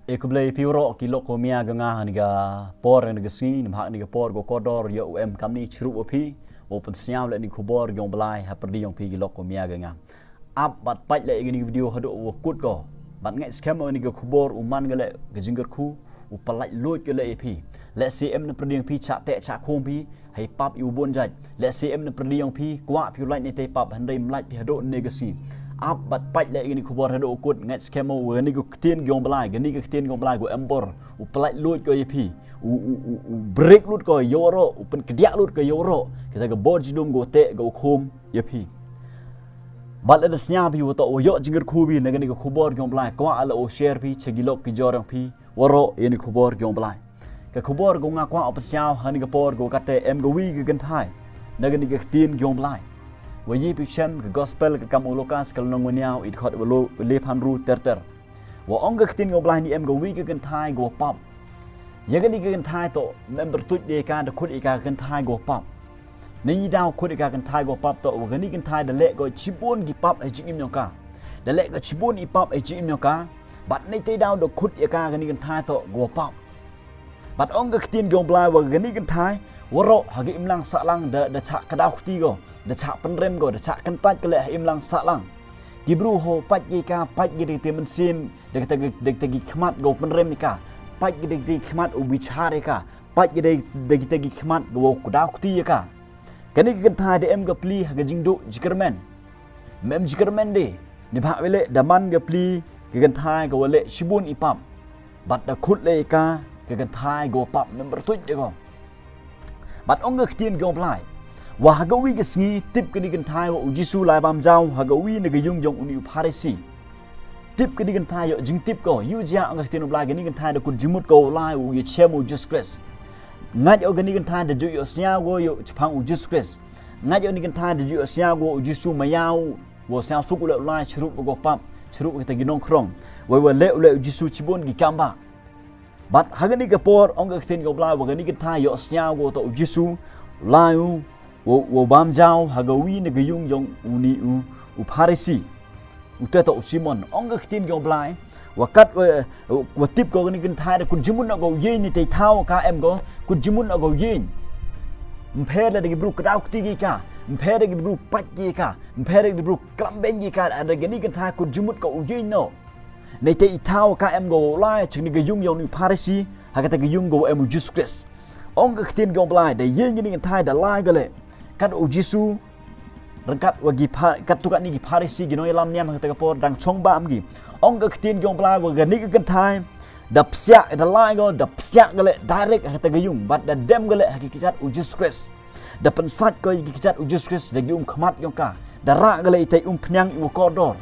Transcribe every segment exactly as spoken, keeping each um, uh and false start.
E khublei phi waroh ki lok ko mia ga nga ha kani ka por ha kani ka sngi, namar ha kani ka por ko kordor ïoh u em kamni chirup wa phi, u pynsngew leh kani ka khubor yong Blai ha pyrdi yong phi ki lok ko mia ga nga. Ap bad peit leh kani ka video haduh wa kut ko. Bad ngeit skhem kani ka khubor u man ga leh ka jingkyrkhu, u pyllait luid ga leh ïa phi. Lehse em na pyrdi yong phi chah teh chah khum phi, ha i pap iwa bun jait. Lehse em na pyrdi yong phi, kwah phi u lait na ita i pap, hynrei ym lait phi haduh kani ka sngi. Ap bad peit leh kani ka khubor haduh wa kut, ngeit skhem wa kani ka ktien yong Blai, kani ka ktien yong Blai ko em bor, u pyllait luid ko ïa phi. U, u, u, u break lut ko ïa waroh, u pynkdiah lut ko ïa waroh. Kita ka bor jingdum ko teh ko khum ïa phi. Bad lada sngew phi wa toh wa ïoh jingkyrkhu phi na kani ka khubor yong Blai, kwah leh u share phi cha ki lok ki jor yong phi waroh ïa kani ka khubor yong Blai. Ka khubor ko nga kwah u pynsngew ha kani ka por ko kata em ka wi ka kynthai na kani ka ktien yong Blai. Wa ïa phi shem ka gospel ka kam u Lukas ka lynnong wa hynñiew, i dkhot wa lo, wa le phan ru ter ter. Wa ong ka ktien yong Blai ni em ka wi ka kynthai ko pap. Ïa kani ka kynthai toh, ym em pyrtuid de ka, da khut ïa ka kynthai ko pap. Ngi daw khut ïa ka kynthai ko pap toh, wa kani ka kynthai da leh ko chibun ki pap ha i jingim yong ka. Da leh ko chibun i pap ha i jingim yong ka. Bad ngi te daw da khut ïa ka kani ka kynthai toh ko pap. Bad ong ka ktien yong Blai wa kani ka kynthai, waroh ha ka imlang sahlang da, da chah kdaw kti ko, da chah pynrem ko, da chah kyntait ko leh ha imlang sahlang. Ki bru ho peit ki ka, peit ki da kita ki mynsiem, da kita ki, da kita ki khmat ko pynrem ïa ka. Peit ki da kita ki khmat u bichar ïa ka. Peit ki da, da kita ki khmat ko kdaw kti ïa ka. Kani ka kynthai da em ka pli ha ka jingduh jingkyrmen. Ym em jingkyrmen de. Neibhah wa leh da man ka pli ka kynthai ko wa leh chibun i pap. Bad da khut leh ïa ka, ka kynthai ko pap, ym em pyrtuid de ko. Bad ong ka ktien yong Blai. Wa ha ka wi ka sngi tip kani ka kynthai wa u Jisu u la bam jaw ha ka wi na ka yung yong uni u Pharisi. Tip kani ka kynthai ïoh jingtip ko, ïoh jia ong ka ktien u Blai kani ka kynthai da kut jingmut ko u lai u ïa chem u Jisu Khrist. Ngait ïoh kani ka kynthai da ju ïoh sngew ko ïoh chaphang u Jisu Khrist. Ngait ïoh kani ka kynthai da ju ïoh sngew ko u Jisu maya u, wa sngew suk u leh u lai chirup ko pap, chirup kita ki nongkhrong. Wei wa leh u leh u Jisu chibun ki kam ba. Bad ha kani ka por ong ka ktien yong Blai wa kani ka kynthai ïoh sngew ko toh u Jisu, u lai u, wa, wa bam jaw ha ka wi na ka yung yong uni u, u Pharisi. U te toh u Simon, ong ka ktien yong Blai, wa kat wa, wa tip ko kani ka kynthai da kut jingmut noh ko u ïeng ni te thaw ka em ko, kut jingmut noh ko u ïeng. Ym pher da ki bru kdaw kti ki ka, ym pher da ki bru pait ki ka, ym pher da ki bru klam beng ki ka, da kani ka kynthai kut jingmut ko u ïeng noh. Ngi te i thaw ka em ko u lai, chang ni ka yung yong ni u Pharisi, ha kata ka yung ko em u Jisu Khrist. Ong ka ktien yong Blai, da ïeng kani ka kynthai da lai ko leh. Kat u Jisu, ryngkat wa ki pha-, kat tu kat ni ki Pharisi ki nongïalam niam ha kata ka por dang chong bam ki. Ong ka ktien yong Blai wa kani ka kynthai, da psiah, da lai ko, da psiah ko leh direct ha kata ka yung, bad da dem ko leh ha ki kjat u Jisu Khrist. Da pynsait ko ïa ki kjat u Jisu Khrist da ki um khmat yong ka. Da rah ko leh ita i um pynïang iwa kordor.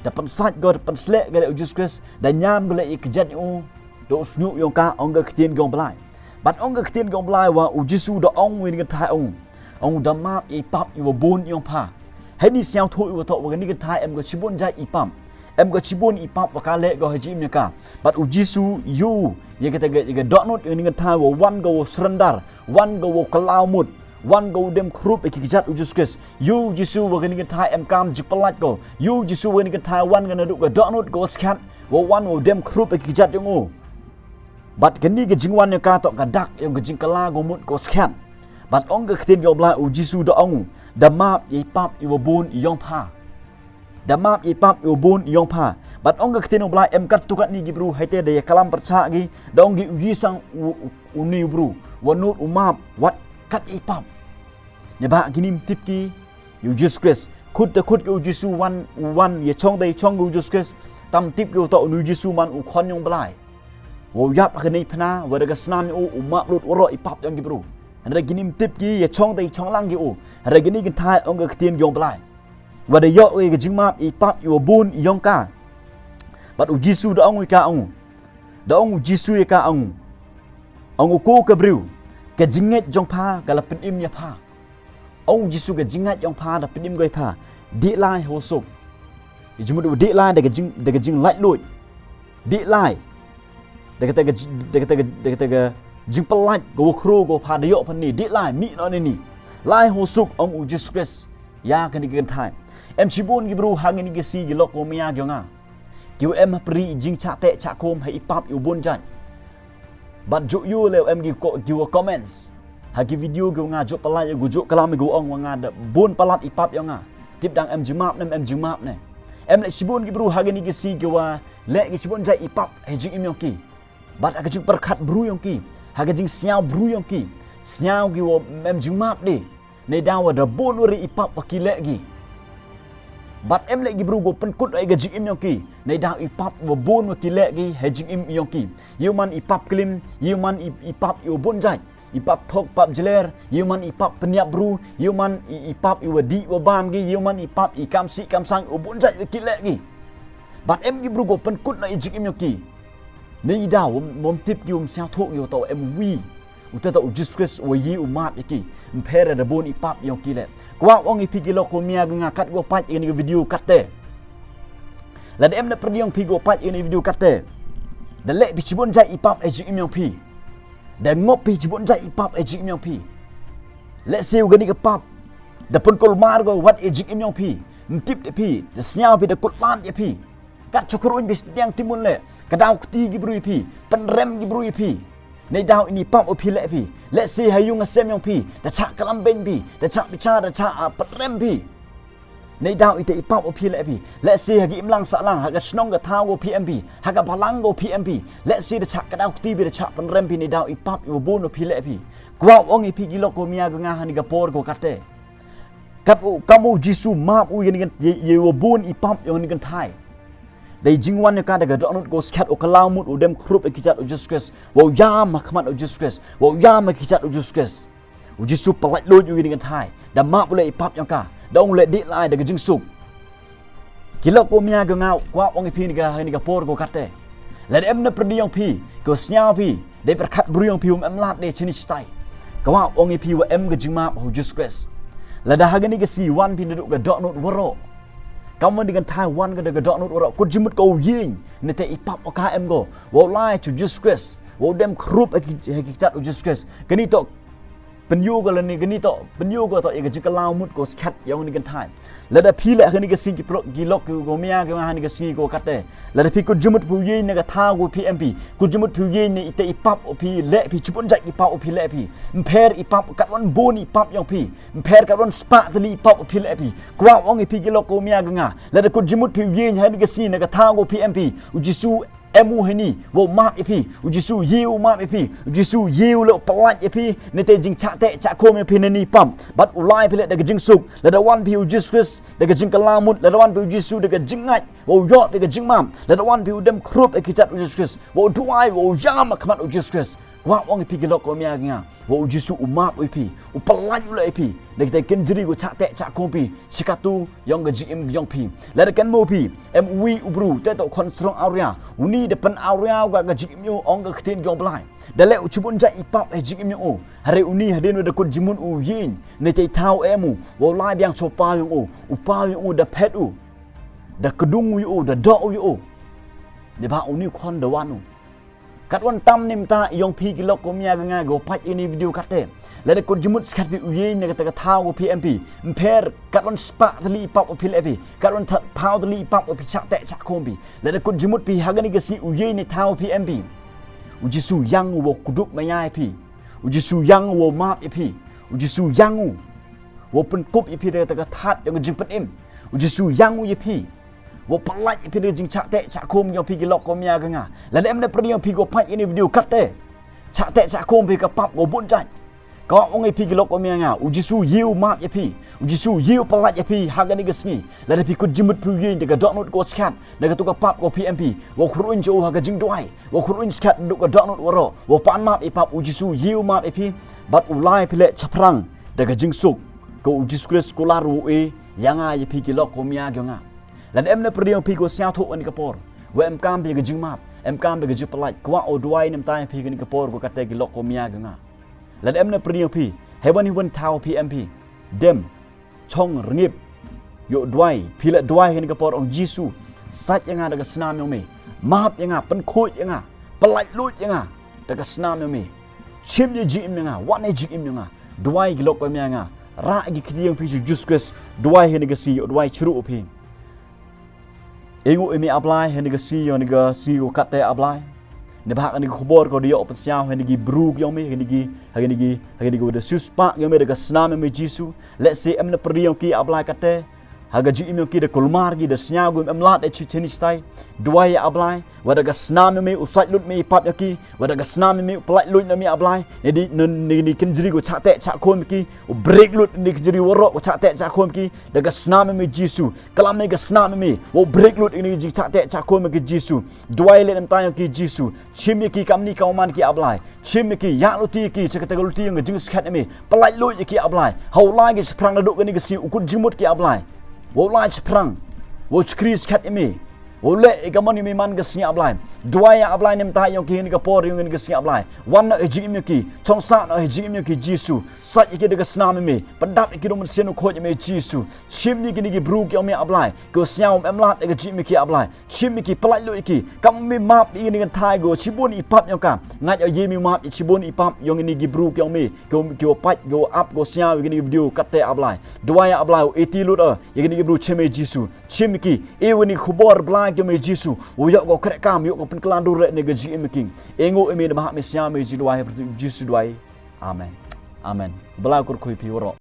Da pynsait ko, da pynsleh ko leh u Jisu Khrist, da ñiam ko leh ïa ki kjat u, da u shñiuh yong ka, ong ka ktien yong Blai. Bad ong ka ktien yong Blai wa u Jisu da ong ïa kani ka kynthai ong. Ong da map ïa i pap iwa bun yong pha. Hei ni sñiawthuh iwa toh wa kani ka kynthai em ko chibun jait i pap. Em ko chibun i pap wa ka leh ko ha jingim yong ka. Bad u Jisu ïoh ïa kata ka, ïa ka dohnud ïa kani ka kynthai wa wan ko wa surrender. Wan ko wa kylla mut. Wan ko wa dem khrup ïa ki kjat u Jisu Khrist. Ïoh u Jisu wa kani ka kynthai em kam jingpyllait ko. Ïoh u Jisu wa kani ka kynthai wan ka naduh ka dohnud ko wa skhiat. Wa wan wa dem khrup ïa ki kjat yong u. Bad kani ka jingwan yong ka toh ka dak yong ka jingkylla ko mut ko wa skhiat. Bad ong ka ktien yong Blai u Jisu da ong u. Da map ïa i pap iwa bun yong pha. Da map ïa i pap iwa bun yong pha. Bad ong ka ktien u Blai em kat tu kat ni ki bru hei te da ïa kalam pyrchah ki. Da ong ki u ïeng sang u, u, uni u bru. Wa nud u map wat kat i pap. Neibhah ki nym tip ki ïa u Jisu Khrist. Khut te khut ki u Jisu wan, u wan ïa chong te ïa chong ki u Jisu Khrist. Tam tip ki u toh uni u Jisu man u khon yong Blai. Wa u ïap ha ka neng phna, wa da ka snam yong u, u map lut waroh i pap yong ki bru. Hynrei ki nym tip ki ïa chong te ïa chong lang ki u. Hynrei kani ka kynthai ong ka ktien yong Blai. Wa da ïoh ïa ka jingmap i pap iwa bun yong ka. Bad u Jisu da ong ïa ka ong. Da ong u Jisu ïa ka ong. Ong u ko ka briew. Ka jingngeit jong pha ka la pynim ïa pha. Ong u Jisu ka jingngeit jong pha da pynim ko ïa pha. Dih lai hawa suk. Ïa jingmut u dih lai da ka jing, da ka jinglaitluid. Dih lai. Da kata ka ji-, da kata ka, da kata ka jingpyllait ka wa khru ko pha da ïoh pha ni. Dih lai mih noh ni ni. Lai hawa suk ong u Jisu Khrist. Ïa kani ka kynthai. Em chibun ki bru ha kani ka sngi ki lok ko mia ki yong nga. Ki wa em ha pyrdi i jingchah teh chah khum ha i pap i wa bun jait. Bad ju ïoh leh em ki ko, ki wa comments ha ki video ki wa nga ju pyllait, ki wa ju klam, ki wa ong wa nga da bun palat i pap yong nga. Tip dang em jingmap ne em jingmap ne. Em leh shibun ki bru ha kani ka sngi ki wa leh ki shibun jait i pap ha jingim yong ki. Bad ha ka jingpyrkhat bru yong ki, ha ka jingsngew bru yong ki, sngew ki wa em jingmap de. Neidaw wa da bun wa ri i pap wa ki leh ki. Bad em leh ki bru ko pynkut ha ka jingim yong ki. Neidaw i pap wa bun wa ki leh ki ha jingim yong ki. Ïoh man i pap klim, ïoh man i, i pap i wa bun jait. I pap thok, pap jler, ïoh man i pap pynïap bru, ïoh man i, i pap i wa dih wa bam ki, ïoh man i pap i kam sih kam sang i wa bun jait wa ki leh ki. Bad em ki bru ko pynkut ha i jingim yong ki. Neidaw wam, wam tip ki, wam sngewthuh ki wa toh em wi. Uta toh u Jisu Khrist wa ïoh u map ïa ki. Ym pher da bun i pap yong ki leh. Kwah ong ïa phi ki lok ko mia ga nga kat ko pait ïa kani ka video katte. Lada em na pyrdi yong phi ko pait ïa kani ka video katte. Da leh phi shibun jait i pap ha jingim yong phi. Da ngop phi shibun jait i pap ha jingim yong phi. Lehse u kani ka pap da pynkulmar ko wat ha jingim yong phi. Ym tip de phi, da sngew phi, da kut lan ïa phi. Kat shu kyrun phi shtiang timun leh, ka daw kti ki bru ïa phi, pynrem ki bru ïa phi. Neidaw ini pap u phi leh phi. Lehse ha ïung ha sem yong phi, da chah klam beiñ phi, da chah bichar, da chah, ah, pynrem phi. Neidaw ite i pap u phi leh phi. Lehse ha ki imlang sahlang, ha ka shnong ka thaw ko phi em phi, ha ka balang ko phi em phi. Lehse da chah ka daw kti phi, da chah pynrem phi, neidaw i pap i wa bun u phi leh phi. Kwah ong ïa phi ki lok ko mia ga nga ha kani ka por ko katte. Kat u, kam u Jisu map u ïa kani ka, ïa, ïa wa bun i pap ïa kani ka kynthai. Da i jingwan ïa ka da ka dohnud ko skhet, u kyllaw mut, u dem khrup ha ki kjat u Jisu Khrist. Wa u ïam ha khmat u Jisu Khrist. Wa u ïam ha ki kjat u Jisu Khrist. U Jisu pyllait luid u ïa kani ka kynthai. Da map u leh i pap yong ka. Da ong u leh dih lai da ka jingsuk. Ki lok ko mia ga nga kwah ong ïa phi ha kani ka, ha kani ka por ko katte. Lada em na pyrdi yong phi, ko sngew phi, da i pyrkhat bru yong phi um em lad de shini shatai. Kwah ong ïa phi wa em ka jingmap ha u Jisu Khrist. Lada ha kani ka sngi wan phi naduh ka dohnud waroh. Kam wan kani ka kynthai wan ka da ka dohnud waroh. Kut jingmut ko u ïeng, ne te i pap wa ka em ko. Wa u lai sha u Jisu Khrist. Wa u dem khrup ha ki, ha ki kjat u Jisu Khrist. Kani toh pynïoh ko lane kani toh, pynïoh ko toh ïa ka jingkyllaw mut ko skhet yong kani ka kynthai. Lada phi leh ha kani ka sngi ki pro-, ki lok ko mia ga nga ha kani ka sngi ko katte. Lada phi kut jingmut phi u ïeng na ka thaw ko phi em phi. Kut jingmut phi u ïeng ne ite i pap u phi leh phi, shibun jait i pap u phi leh phi. Ym pher i pap, kat wan bun i pap yong phi. Ym pher kat wan spah tylli i pap u phi leh phi. Kwah ong ïa phi ki lok ko mia ga nga. Lada kut jingmut phi u ïeng ha kani ka sngi na ka thaw ko phi em phi. U Jisu em u heini, wa u map ïa phi, u Jisu ïoh u map ïa phi, u Jisu ïoh u leh u pyllait ïa phi, ne te jingchah teh chah khum ïa phi na kani pap, bad u lai phi leh da ka jingsuk, lada wan phi u Jisu Khrist, da ka jingkyllaw mut, lada wan phi u Jisu da ka jingngeit, wa u ïoh phi ka jingmap, lada wan phi u dem khrup ha ki kjat u Jisu Khrist, wa u duwai, wa u ïam ha khmat u Jisu Khrist. Kwah ong ïa phi ki lok ko mia ga nga. Wa u Jisu u map u ïa phi. U pyllait u leh ïa phi. Na kita ki kynjri ko chah teh chah khum phi. Shikatto yong ka jingim yong phi. Lada kynmaw phi. Em uwi u bru. Te toh khon srong awria. Uni da pyn awria ka, ka jingim u ong ka ktien yong Blai. Da leh u shibun jait i pap ha jingim yong u. Hare uni hadien wa da kut jingmut u ïeng. Ne te i thaw em u. Wa u lai biang sha u paw yong u. U paw yong u da phet u. Da kdung u ïa u. Da doh u ïa u. Neibhah uni u khon da wan u. Kat wan tam ne mynta yong phi ki lok ko mia ga nga ko pait ïa kani video katte. Lada kut jingmut skhet phi u ïeng na kata ka thaw ko phi em phi. Ym pher kat wan spah tylli i pap u phi leh phi. Kat wan tha-, phaw tylli i pap u phi chah teh chah khum phi. Lada kut jingmut phi ha kani ka sngi u ïeng na thaw phi em phi. U Jisu ïang u wa u kdup maïa ïa phi. U Jisu ïang u wa u map ïa phi. U Jisu ïang u wa u pynkup ïa phi da kata ka thad yong ka jingpynim. U Jisu ïang u ïa phi. Wa u pyllait ïa phi na ka jingchah teh chah khum yong phi ki lok ko mia ga nga. Lada em na pyrdi yong phi ko pait ïa kani video katte. Chah teh chah khum phi ka pap ko bun jait. Kwah ong ïa phi ki lok ko mia nga. U Jisu ïoh u map ïa phi. U Jisu ïoh u pyllait ïa phi ha kani ka sngi. Lada phi kut jingmut phi u ïeng da ka dohnud ko skhet. Da katu ka pap ko phi em phi. Wa u kyrun sha u ha ka jingduwai. Wa u kyrun skhet naduh ka dohnud waroh. Wa u pan map ïa i pap, u Jisu ïoh u map ïa phi. Bad u lai phi leh shaphrang. Da ka jingsuk. Ko u Jisu Khrist kular u e. Ïa nga ïa phi ki lok ko mia ga nga. Lada em na pyrdi yong phi ko sngewthuh ha kani ka por. Wa em kam phi ka jingmap, em kam phi ka jingpyllait, kwah u duwai ne mynta ïa phi ha kani ka por ko katte ki lok ko mia ga nga. Lada em na pyrdi yong phi, ha wan hi wan thaw phi em phi. Dem, chong rngip. Ïoh duwai, phi leh duwai ha kani ka por ong Jisu. Sait ïa nga da ka snam yong me. Map ïa nga, pynkhuid ïa nga. Pyllait luid ïa nga. Da ka snam yong me. Shim ïa jingim ïa nga, wan ïa jingim ïa nga. Duwai ki lok ko mia nga. Rah ki kti yong phi sha u Jisu Khrist. Duwai ha kani ka sngi ïoh duwai chiruh phi. Ïa ngi, ïa me A Blai, ha kane ka sngi, ïa kane ka sngi ka kat te A Blai. Neibhah kane ka khubor ka dei ïoh pynsñiaw ha kine ki bru ki ïa me, ha kine ki, ha kine ki, ha kine ki wa da siewspah ïa me da ka snam ïa me Jisu. Lehse em na pyrdi ïa ki A Blai kat te. Ha ka jingim ïa ki da kulmar ki da sñiaw ki em lad eh chi chini stai. Duwai ïa A Blai. Wa da ka snam ïa me u sait lut me i pap ïa ki. Wa da ka snam ïa me u pynlait lut ïa me A Blai. Ne di, ne, ne, ne kynjri ko chah teh chah khum ki. U break lut ne kynjri waroh ko chah teh chah khum ki. Da ka snam ïa me Jisu. Klam me ka snam ïa me. Wa u break lut ne jing chah teh chah khum ki Jisu. Duwai leh namta ïa ki Jisu. Chim ïa ki kam ni ka u man ki A Blai. Chim ïa ki, ïa luti ïa ki, cha kata ka luti ïa ka jingskhem ïa me. Pynlait lut ïa ki A Blai. Ha u lai ki shaphrang naduh kane ka sngi u kut jingmut ki A Blai. Wa u lai shaphrang. Wa u chakri skhem ïa me. Wa u leh ïa ka mon ïa me man ka sngi A Blai. Duwai ïa A Blai namta ïa ki ha kane ka por ïa kane ka sngi A Blai. Wan noh ha jingim ïa ki. Chong sah noh ha jingim ïa ki Jisu. Sait ïa ki da ka snam ïa me. Pyndap ïa ki da u Mynsiem Bakhuid ïa me Jisu. Chim ïa kine ki bru ki ïa me A Blai. Ki wa sñiaw em lad ïa ka jingim ïa ki A Blai. Chim ïa ki, pynlait lut ïa ki. Kam me map ïa kine ki kynthai ko shibun i pap ïa ka. Ngait ïa me map ïa shibun i pap ïa kine ki bru ki ïa me. Ki, ki wa pait, ki wa ap, ki wa sñiaw ïa kine ki video kat te A Blai. Duwai ïa A Blai, u iti lut ïa kine ki bru cha me Jisu. Chim ïa ki, ïa kine ki khubor Blai ki ïa me Jisu. U ïoh ko kreh kam, ïoh ko pynkylla dur ne ka jingim ïa ki. Ïa ngi, ïa me neibhah me sñiaw me Jisu duwai, Jisu duwai. Amen. Amen. Blai kyrkhu ïa phi waroh.